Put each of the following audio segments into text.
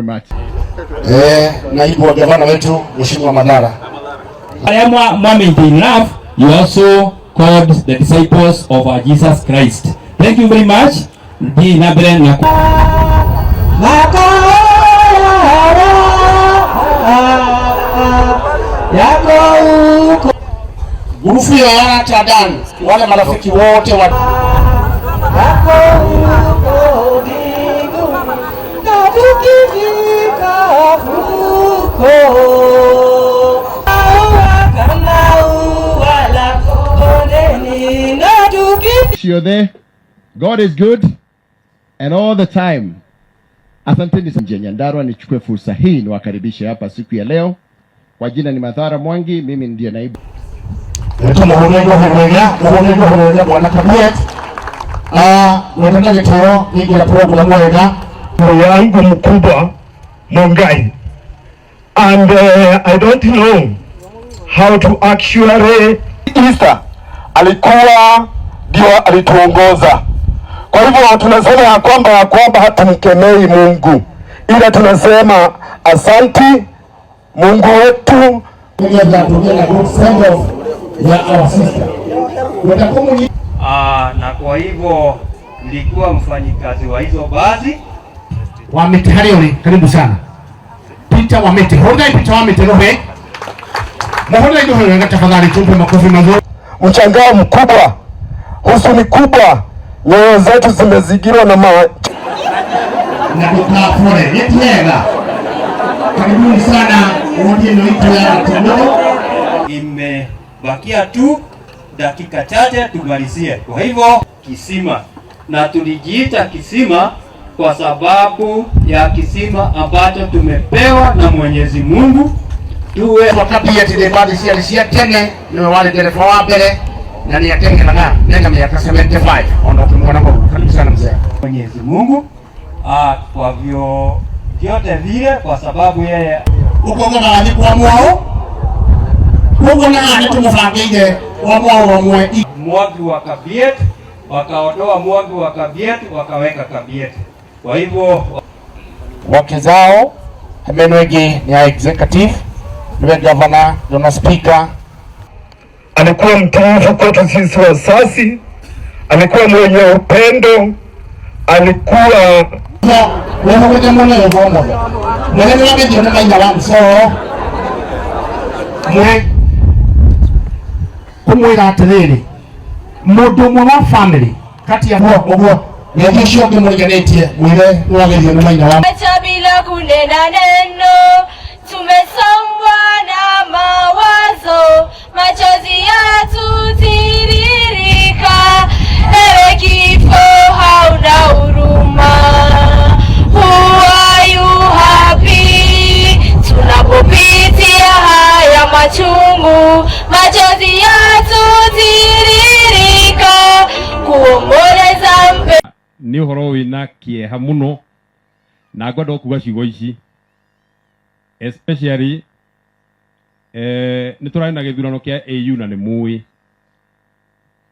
much. Naibu wa gavana wetu Mheshimiwa Madara. Arĩa mwa maintain love, you also called the disciples of our Jesus Christ. Thank you very much. Thiĩ na mbere na Gurufu ya Tadan, wale marafiki wote wa Yako huko mbinguni na tukifika huko kama ua la kondeni na tukifika You're there. God is good and all the time. Asanteni sana Nyandarua, nichukue fursa hii niwakaribishe hapa siku ya leo. Kwa jina ni Madhara Mwangi, mimi ndiye naibu Tumuhurire wega, muhurire wega bwana Kabiet. Mwetenda gitio ingira program wega. Yangu mkubwa Mungai, and I don't know how to actually Isa alikuwa ndio alituongoza. Kwa hivyo tunasema ya kwamba hatumkemei Mungu, ila tunasema asanti Mungu wetu. Tugetha tuge na good send off ya our sister. Wetakumu. Na kwa hivyo nilikuwa mfanyikazi wa hizo basi. Wamiti harĩa ũrĩ, karibu sana Peter Wamiti. Hũrĩrai Peter Wamiti rũhĩ, mũhũrĩrai rũhĩ wega tafadhali, tumpe makofi mazuri. Mshangao mkubwa, huzuni kubwa, nyoyo zetu zimezingirwa na ma Na ndũkabore nĩ tiega. Karibuni sana wodi ĩno itũ ya Gatundu. Imebakia tu dakika chache tumalizie. Kwa hivyo kisima, na tulijiita kisima kwa sababu ya kisima ambacho tumepewa na Mwenyezi Mungu tuwe Wakabiet thĩ mbathi ciarĩ cia tene, nĩwe warĩ ndereba wa mbere na nĩ ateng'eraga nena mĩaka 75 ona ũkĩmuona kũu. Karibu sana mzee. Mwenyezi Mungu kwa vyo vyote vile, kwa sababu yeye Ũkauga magathiĩ kwa mwao, koguo na haha nĩ tũmũbangĩire kwa mwao ũmwe. Mwangi wa Kabiet, wakaondoa Mwangi wa Kabiet, wakaweka Kabiet. Kwa hivyo Wake zao meno ĩngĩ nĩ ya executive, nĩwe governor na speaker. Alikuwa mtiifu kwetu sisi wazazi, alikuwa mwenye upendo, alikuwa Wĩhũgĩte mũno ũguo mũno mũnene wa gĩthio nĩ maina wa mcoro mwe kũmwĩra atĩrĩrĩ, mũndũ ũmwe wa family kati ya ũguo nĩngĩ ũcio ũngĩ mũriganĩtie mwĩre nĩ wagĩthio nĩ maina wa Acha bila kunena neno, tumesombwa na mawazo, machozi yatutiririka. Ewe kifo, hauna huruma. Who are you happy? Tunapopitia haya machungu, machozi yatutiririka, kuomboleza mpe Nĩ ũhoro wĩna kĩeha mũno na ngwenda kuga ciugo ici especially nĩ tũrarĩ na gĩthurano kĩa AU na nĩ mũĩ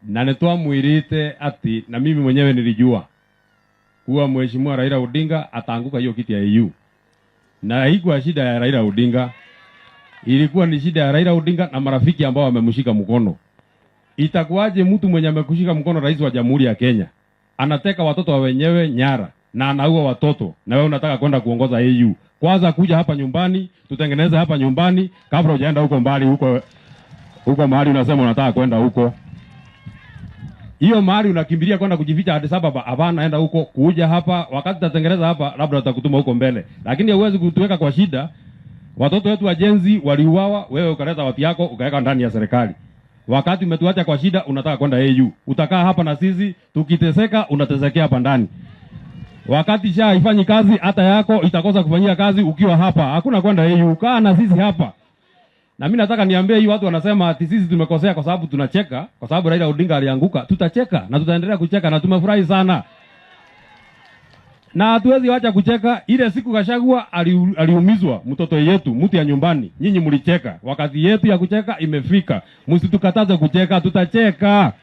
na nĩ twamwĩrĩte atĩ na mimi mwenyewe nilijua kuwa Mheshimiwa Raila Odinga ataanguka hiyo kiti ya AU, na haikuwa shida ya Raila Odinga, ilikuwa ni shida ya Raila Odinga na marafiki ambao wamemshika mkono. Itakuwaje mtu mwenye amekushika mkono, rais wa Jamhuri ya Kenya, anateka watoto wa wenyewe nyara na anaua watoto, na wewe unataka kwenda kuongoza AU? Kwanza kuja hapa nyumbani, tutengeneze hapa nyumbani kabla hujaenda huko mbali, huko huko mahali unasema unataka kwenda huko. Hiyo mahali unakimbilia kwenda kujificha Addis Ababa, hapana, enda huko, kuja hapa, wakati tutatengeneza hapa, labda watakutuma huko mbele, lakini huwezi kutuweka kwa shida. Watoto wetu wa Gen Z waliuawa, wewe ukaleta watu yako ukaweka ndani ya serikali. Wakati umetuacha kwa shida, unataka kwenda AU. Utakaa hapa na sisi tukiteseka, unatesekea hapa ndani. Wakati SHA haifanyi kazi, hata yako itakosa kufanyia kazi ukiwa hapa. Hakuna kwenda AU, kaa na sisi hapa. Na mimi nataka niambie hii watu wanasema ati sisi tumekosea kwa sababu tunacheka, kwa sababu Raila Odinga alianguka. Tutacheka na tutaendelea kucheka na tumefurahi sana. Na hatuwezi wacha kucheka. Ile siku Gachagua aliumizwa mtoto yetu, mtu ya nyumbani. Nyinyi mlicheka. Wakati yetu ya kucheka imefika. Msitukataze kucheka, tutacheka.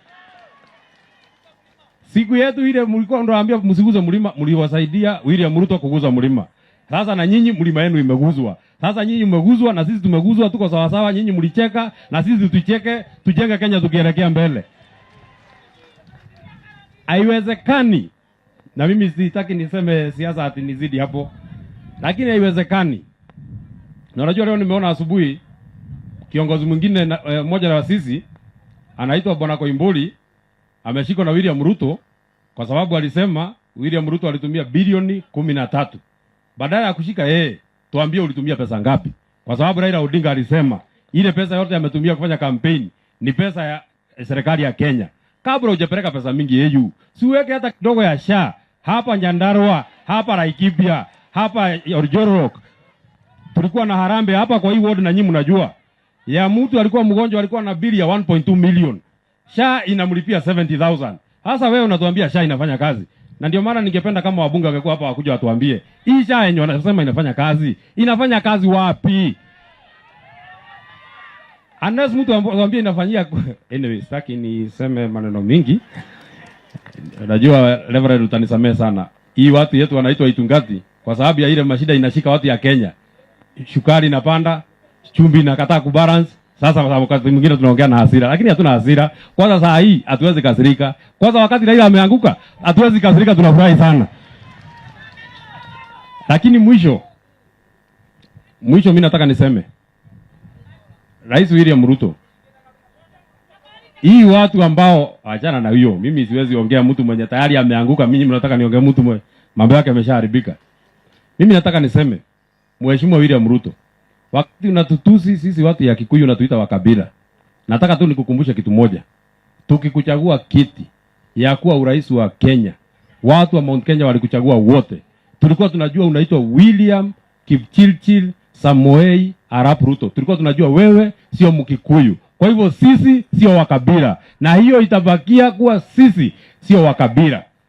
Siku yetu ile mlikuwa mnaambia msiguze mlima, mliwasaidia William Ruto kuguza mlima. Sasa na nyinyi mlima yenu imeguzwa. Sasa nyinyi mmeguzwa na sisi tumeguzwa, tuko sawa sawa. Nyinyi mlicheka na sisi tucheke, tujenge Kenya tukielekea mbele. Haiwezekani, na mimi sitaki niseme siasa ati nizidi hapo, lakini haiwezekani. Na unajua leo nimeona asubuhi kiongozi mwingine mmoja wa sisi anaitwa Bwana Koimburi ameshikwa na William Ruto kwa sababu alisema William Ruto alitumia bilioni 13. Badala ya kushika yeye, tuambie ulitumia pesa ngapi? Kwa sababu Raila Odinga alisema ile pesa yote ametumia kufanya kampeni ni pesa ya serikali ya Kenya. Kabla hujapeleka pesa mingi AU, siweke hata kidogo ya SHA hapa Nyandarua, hapa Laikipia, hapa Oljorok. Tulikuwa na harambee hapa kwa hii ward na nyinyi mnajua. Ya mtu alikuwa mgonjwa, alikuwa na bili ya 1.2 million. SHA inamlipia 70,000. Sasa wewe unatuambia SHA inafanya kazi. Na ndio maana ningependa kama wabunge wangekuwa hapa wakuja watuambie hii SHA yenye wanasema inafanya kazi, inafanya kazi wapi? Unless mtu atuambie inafanyia. Anyway, sitaki niseme maneno mingi. Najua Reverend utanisamehe sana. Hii watu yetu wanaitwa Itungati kwa sababu ya ile mashida inashika watu ya Kenya. Sukari inapanda, chumvi inakataa kubalance. Sasa wakati mwingine tunaongea na hasira, lakini hatuna hasira. Kwanza saa hii hatuwezi kasirika. Kwanza wakati Raila ameanguka, hatuwezi kasirika, tunafurahi sana. Lakini mwisho mwisho, mimi nataka niseme Rais William Ruto, hii watu ambao, achana na hiyo, mimi siwezi ongea mtu mwenye tayari ameanguka. Mimi mnataka niongee mtu mwenye mambo yake yameshaharibika. Mimi nataka niseme Mheshimiwa William Ruto, wakati unatutusi sisi watu ya Kikuyu unatuita wa kabila, nataka tu nikukumbushe kitu moja. Tukikuchagua kiti ya kuwa urais wa Kenya, watu wa Mount Kenya walikuchagua wote. Tulikuwa tunajua unaitwa William Kipchirchir Samoei Arap Ruto. Tulikuwa tunajua wewe sio Mkikuyu. Kwa hivyo sisi sio wa kabila, na hiyo itabakia kuwa sisi sio wa kabila.